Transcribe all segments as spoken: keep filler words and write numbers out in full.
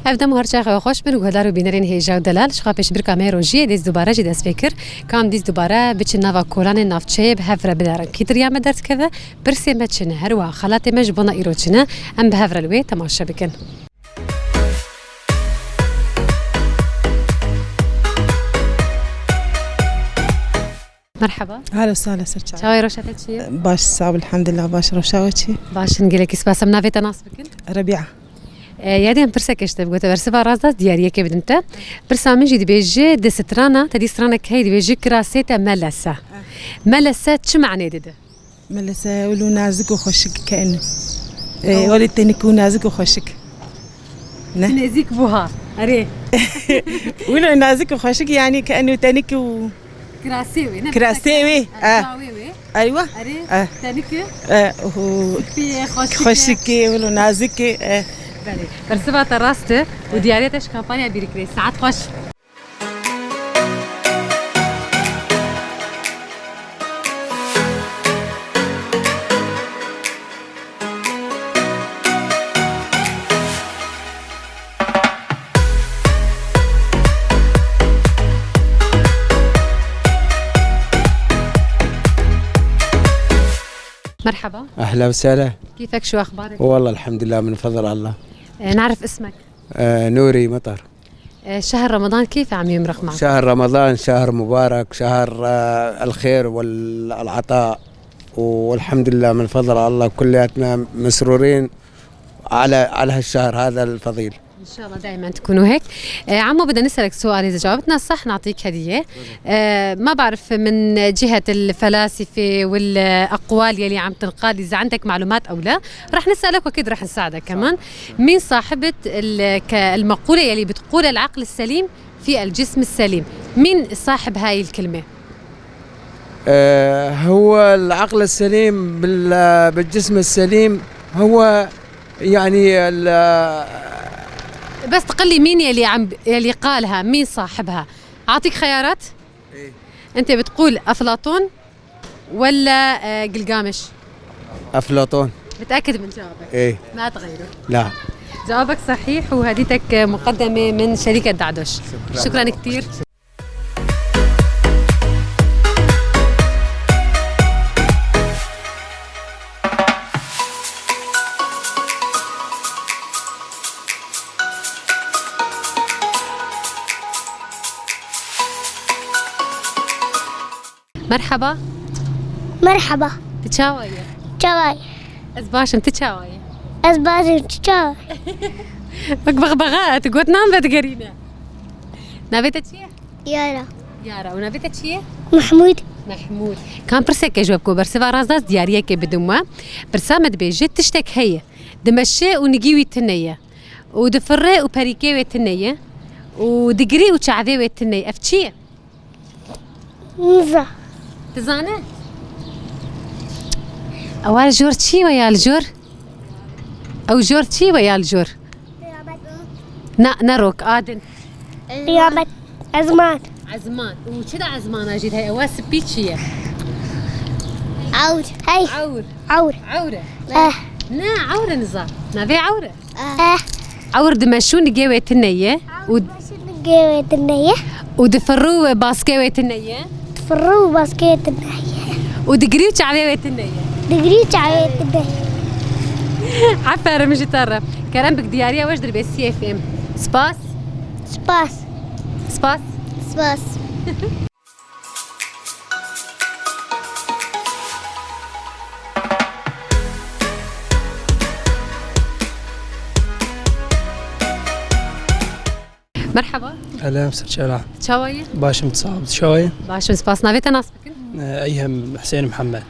Ev dem û her çaxê we xweş bin, guhdar û bînerên hêja û delal. Ji xwe pêşbirka me rojiyê dîs dubare jî dest pê kir. Ka em dîs dubare biçin nava kolanên navçeyê bi hev re binerin. Kî di riya me derdiket, pirsê me çi ne, her wiha xelatê me ji bona îro çi ne, em bi hev re li wê temaşe bikin. Merhaba. Halo, sala ser çawa. Çawa ye, rewşa te çi ye? Baş, sağ ol, elhamdülillah, baş, rewşa we çi? Baş in, gelekî spas. Em navê te nas bikin? Rebiya. E, yadî em pirseke ji te bigote, bersiva rast da, diyariyekê bidin te. Pirsa min jî dibêje, di strana, te dî stranek heye, dibêje, kirasê te melese. Melese çi manê dide? Melese wilo nazik û xweşik ke eno. E, wilo tenik û nazik û xweşik. Ne? Nêzîk bû ha. Erê. Wilo nazik û xweşik, yanî ke eno tenik û Kirasê wê, ne? Kirasê wê, eh. Çawê wê. Eywa. Erê, eh, tenik e. Eh, hu. Spî ye, xweşik e. Xweşik e, wilo nazik e, eh. Belê. Bersiva te rast e û diyariya te ji kampanya bîrî kirê. Saet xweş. مرحبا. أهلا وسهلا. كيفك؟ شو أخبارك؟ والله الحمد لله، من فضل الله. آه، نعرف اسمك؟ آه، نوري مطر. آه، شهر رمضان كيف عم يمرق معك؟ شهر رمضان شهر مبارك، شهر، آه، الخير والعطاء، والحمد لله من فضل الله كلياتنا مسرورين على، على هالشهر هذا الفضيل. إن شاء الله دائمًا تكونوا هيك. آه، عمو، بدنا نسألك سؤال، إذا جاوبتنا صح نعطيك هدية. آه، ما بعرف من جهة الفلاسفة والأقوال يلي عم تنقال إذا عندك معلومات أو لا، رح نسألك وأكيد رح نساعدك كمان. مين صاحبة ال-، ك-، المقولة يلي بتقول: "العقل السليم في الجسم السليم"؟ مين صاحب هاي الكلمة؟ آه، هو العقل السليم بال-، بالجسم السليم هو، يعني، ال-، بس تقلي مين يلي عم ب-، يلي قالها، مين صاحبها؟ أعطيك خيارات؟ إيه. أنت بتقول أفلاطون ولا، آه، جلجامش؟ أفلاطون. متأكد من جوابك؟ إيه. ما تغيره؟ لا. جوابك صحيح، وهديتك مقدمة من شركة دعدوش. شكرًا. شكرًا كتير. مرحبا. مرحبا. Tu çawa yî? Çawa yî? Ez baş im, tu çawa yî? Ez baş im, tu çawa yî? Wek bexbexa, tu got nan vedigerîne. Navê te çi ye? Yara. Yara. Û navê te çi ye? Mehmûd. Mehmûd. Kan pirseke ji we biko, bersiva rast da, ez diyariyekê bidim we. Pirsa me dibêje, tiştek heye. Dimeşe û nigî wî tune ye. Û difirre û perîkê wê tune ye. Û digirî û çavê wê tune ye. Ev çi ye? Niza. Tu zane? Ewa li jor çi we ya li jor? Ew jor çi we ya li jor? Na, ne rok, a din. Qiyamet. Ezman. Ezman. Û çi de ezmana jî heye? Ewa spî çi ye? Ewr. Hey. Ewr. Ewr. Ewr e? Eh. Ne, ewr e niza. Navê ewr e? Eh. Ewr dimeşû nigê wê tune ye. Û Nigê wê tune ye. Û difirû wê baskê wê tune ye. Difirû û baskê wê tune ye. Û digirî û çavê wê tune ye. Digirî û çavê wê tune ye. Aferin ji te re. Kerem bik diyariya we ji dirbê C F M. Spas. Spas. Spas. Spas. Merhaba. Selam, ser çela. Çawa yî? Baş im, sağ ol. Çawa yî? Baş im, spas. Navê te nas bikin? Ee, Eyhem Hüseyin Muhammed.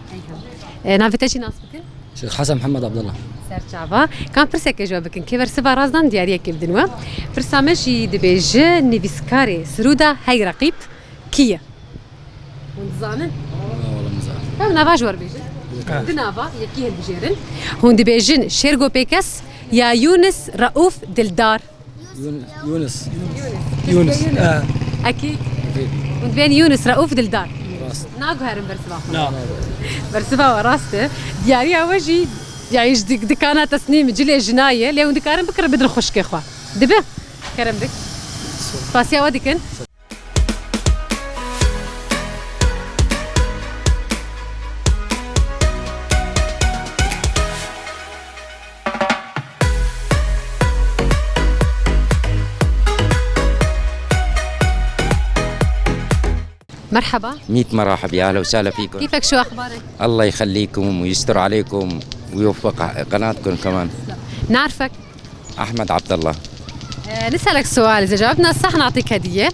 Eyhem. Ee, navê te jî nas bikin? Şêx Hesen Muhammed Abdullah. Ser çava. Kan pirseke ji we bikin. Kê bersiva rast dan diyariyekê bidin we. Pirsa me jî dibêje, nivîskarê sirûda Hey Reqîb kî ye? Hûn dizanin? Wala nizanim. Ew nava ji we re bêjin. Ha. Du nava, yekî hilbijêrin. Hûn dibêjin Şêrgo Pêkes ya Yûnis Reûf Dildar? Yûn-, Yûnis. Yûnis. Yûnis. Yûnis. Ha. Ekîd. Ekîd. Hûn dibên Yûnis Reûf Dildar? Rast. Naguherin bersiva xwe. Na. Bersiva we rast e. Diyariya we jî, yani, ji dik-, dikana tesnîm cilê jina ye, lê hûn dikarin bikirin bidin xwişkê xwe. Dibe? Kerem dik. Spasiya we dikin. مرحبا. ميت مرحبا، يا أهلا وسهلا فيكم. كيفك؟ شو أخبارك؟ الله يخليكم ويستر عليكم ويوفق قناتكم كمان. نعرفك؟ أحمد عبد الله. آه، نسألك سؤال، إذا جاوبنا صح نعطيك هدية.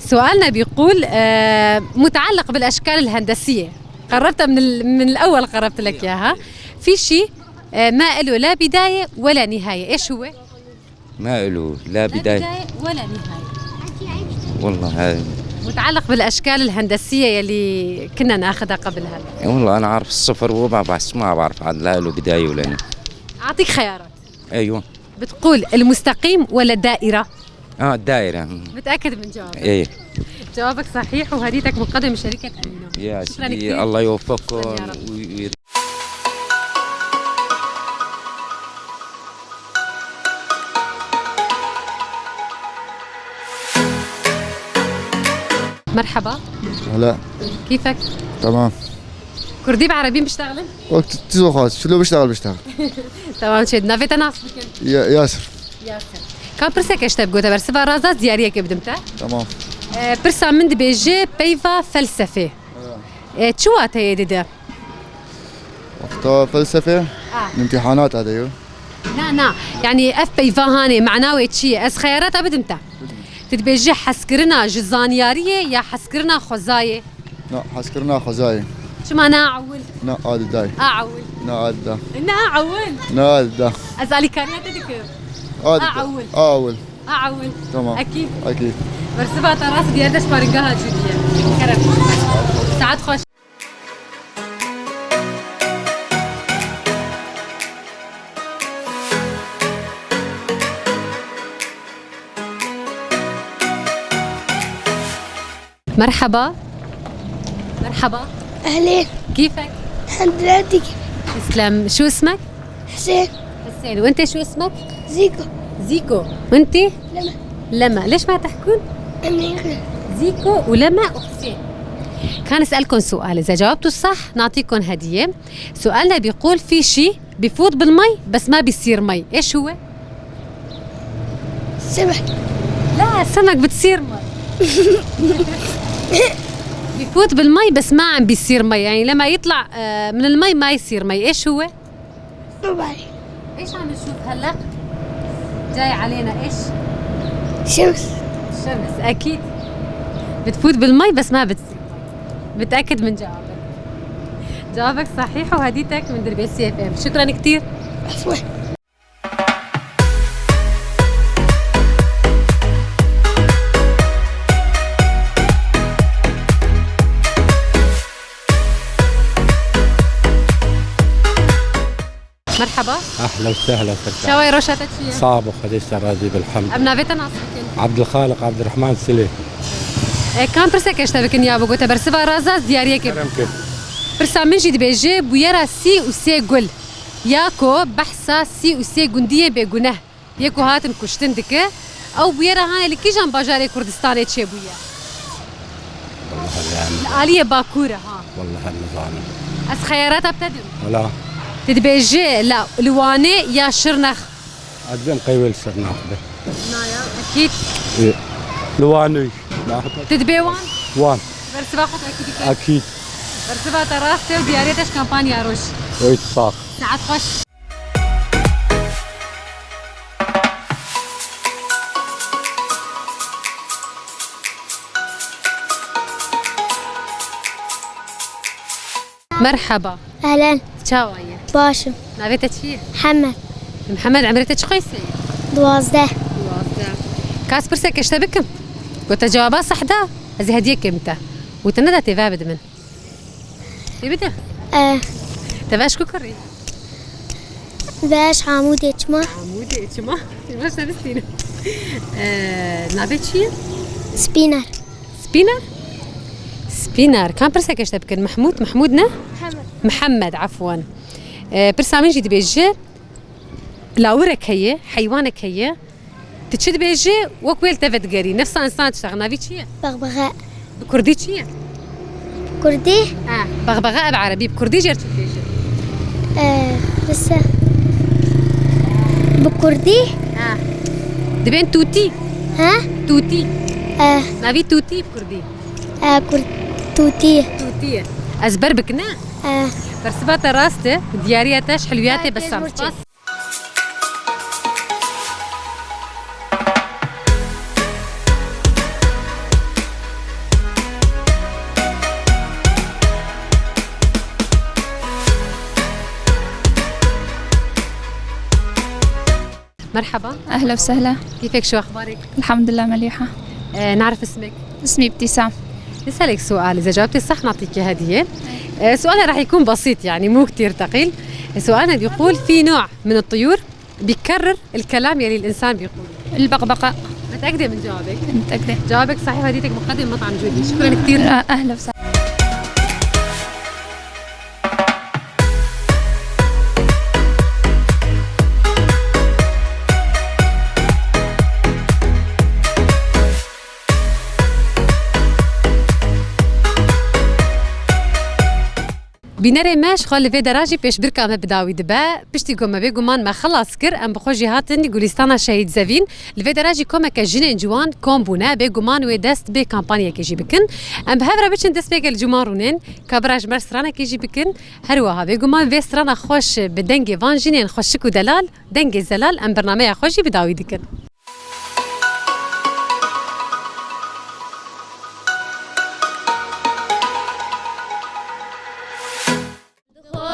سؤالنا بيقول، آه، متعلق بالأشكال الهندسية. قربتها من ال-، من الأول قربت لك إياها. في شيء، آه، ما إله لا بداية ولا نهاية، إيش هو؟ ما إله لا لا بداية. بداية ولا نهاية. والله هاي. متعلق بالأشكال الهندسية يلي كنا ناخدها قبل هلا. والله أنا عارف الصفر وما بس ما بعرف عاد لا له بداية ولا نهاية. أعطيك خيارات. أيوة. بتقول المستقيم ولا الدائرة؟ آه، الدائرة. متأكد من جوابك؟ إيه. جوابك صحيح وهديتك مقدمة من شركة أمينو. يا شكرًا سيدي، كتير. الله يوفقكم شكرًا يا رب. وي-، وي- مرحبا. هلا. كيفك؟ تمام. كردي بعربي بشتغلن؟ وقت تزو خاص، شو لو بشتغل بشتغل. تمام، شد. نافيتا ناس بكن؟ يا-، ياسر. ياسر. كان برسك اشتب قوتا برسفا رازا زيارية كبدمتا؟ تمام. آه، برسا من دبيجي بيفا فلسفة. آه، شو واتي دي ده؟ وقتا فلسفة؟ آه. الامتحانات هذا يو. نا، نا. يعني، اف بيفا هاني معناوي تشي؟ اس خيارات ابدمتا. تدبيجي حسكرنا جزانيارية يا حسكرنا خزاية؟ نا، حسكرنا خزاية. شو معناها عول؟ نا، عاد داي. آه، عول. نا، عاد دا. نا، عول. نا، عاد دا. أزالي كاريات دكتور. عاد آه، دا. عول. آه، عول. آه، عول. تمام. أكيد. أكيد. برسبة راس ديار دش بارنجاها جودية. كرم. ساعات خوش. مرحبا. مرحبا. أهلين. كيفك؟ الحمد لله، أنت كيفك؟ تسلم. شو اسمك؟ حسين. حسين. وأنت شو اسمك؟ زيكو. زيكو. وأنت؟ لما. لما. ليش ما تحكون؟ أمي. زيكو ولما وحسين. كان أسألكم سؤال، إذا جاوبتوا الصح نعطيكم هدية. سؤالنا بيقول: في شي بفوت بالمي بس ما بيصير مي، إيش هو؟ سمك. لا، السمك بتصير مي. بفوت بالمي بس ما عم بيصير مي، يعني لما يطلع، آه، من المي ما يصير مي، إيش هو؟ ما بعرف. إيش عم نشوف هلأ؟ جاي علينا إيش؟ شمس. الشمس، أكيد. بتفوت بالمي بس ما بتصير مي. متأكد من جوابك؟ جوابك صحيح وهديتك من دربيسي اف ام. شكرًا كتير. عفوًا. مرحبا. اهلا وسهلا سركار. شاوي روشا تشيا. صابو خديش راضي بالحمد. ام نافيتا ناصر كن. عبد الخالق عبد الرحمن سلي. إيه، كان برسك اشتبكن يا بوغوتا برسبا رازا زياريه كن. كرم كن. برسا من جي دبيجي بويرا سي وسي قل. Yako behsa sî û sê gundiyên bêguneh yê ku hatin kuştin dike, ew bûyera hanê li kîjan bajarê Kurdistanê çêbûye? Wallahî yani. Li aliyê Bakur e ha. Wallahî nizanim. Ez xeyarata bi te dim. Wala. Tu dibêjî li, li Wanê ya Şirnex? Ez dibêm qey wê li Şirnex be. Naya, ekîd. Ê, li Wanê. Tu dibê Wan? Wan. Bersiva xwe tu ekîd dike? Ekîd. Bersiva te rast e û diyarê te ji kampanya roj. Ey sax. Saet xweş. Merheba. Ehlen. Çawa ye? Baş im. Navê te çi ye? Hemed. Mihemed, emrê te çi qeysê ye? Duwazdeh. Duwazdeh. Ka ez pirseke ji te bikim? Ku te cewaba seh da, ez ê hediyekê bim te. Û te neda têve bide min. Ê bide. Eh. Te veş ku kurî? Veş Hamûdê çima? Hamûdê çima? Baş te bistîne. Eh, navê çi ye? Spîner. Spîner? Spîner. Kan pirseke ji te bikin? Mehmûd, Mehmûd ne? Mihemed. Mihemed, efwan. Eh, pirsa min jî dibêje, lawirek heye, heywanek heye. Tu çi dibêjî, wek wê li te vedigerî. Nefsa însan tişta navî çi ye? Bexbexe. Bi kurdî çi ye? Kurdî? Ha, bexbexe bi erebî, bi kurdî jê re çi dibêjî? E, lise. Bi kurdî? Ha. Dibên tûtî? Ha? Tûtî. E. Navî tûtî bi kurdî? E, kurd tûtî. Tûtî ye. Ez ber bikine? E. Bersiva te rast e, diyariya te ji hilwiya te, bes spas. مرحبا. أهلا وسهلا. كيفك؟ شو أخبارك؟ الحمد لله مليحة. آه، نعرف اسمك؟ اسمي ابتسام. نسألك سؤال، إذا جاوبتي صح نعطيكي هدية. آه، سؤالنا راح يكون بسيط، يعني مو كتير ثقيل. سؤالنا بيقول: في نوع من الطيور بيكرر الكلام يلي الإنسان بيقوله. البقبقة. متأكدة من جوابك؟ متأكدة. جوابك صحيح، هديتك مقدمة مطعم جودي. شكرًا كتير. آه، أهلا وسهلا. Bînerê me ji xwe li vê dera jî pêşbirka me bi dawî dibe. Piştî ku me bêguman me xilas kir, em bi xwe jî hatin Gulîstana Şehîd Zevîn. Li vê dera jî komeke jinên ciwan kom bûne, bêguman wê dest bi kampanyekê jî bikin. Em bi hev re biçin destpêkê li ciwan rûnên, ka bira ji me stranekê jî bikin. Her wiha bêguman vê strana xweş bi dengê van jinên xweşik û delal, dengê zelal, em bernameya xwe jî bi dawî dikin.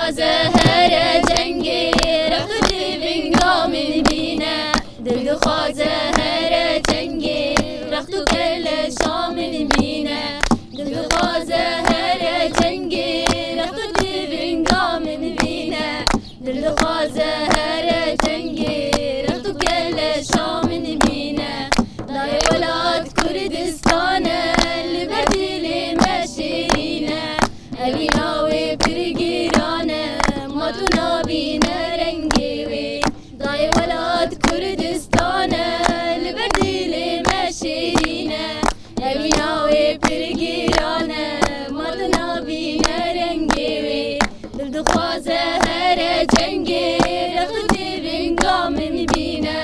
Dixwaze here cengê, rex û têvinga min bîne. Dil dixwaze here cengê, rex û keleşa min bîne. Dil dixwaze here cengê, rex û têvinga min bîne. Dil dixwaze here cengê, rex û keleşa min bîne. Dayê welat Kurdistan e, li ber dilê me şêrîn e. Evîna wê pir giran e, ma tu nabîne rengê wê. Dayê welat Kurdistan e, li ber dilê me şêrîn e. Evîna wê pir giran e, ma tu nabîne rengê wê. Dil dixwaze here cengê, rex û têvinga min bîne.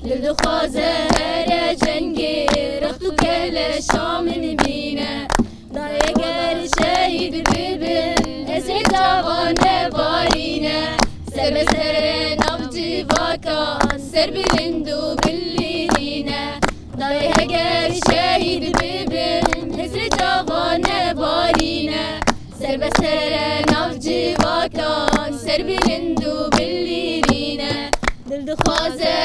Dil dixwaze here cengê, rex û keleşa min bîne. Dayê ger şehîd bibin, hizrê çavan nebarîne. Serbest here nav civakan, serbilind û bilîrîne. Dayê heger şehîd bibin, hizrê çavan nebarîne. Serbest here nav civakan, serbilind û bilîrîne. Dil dixwaze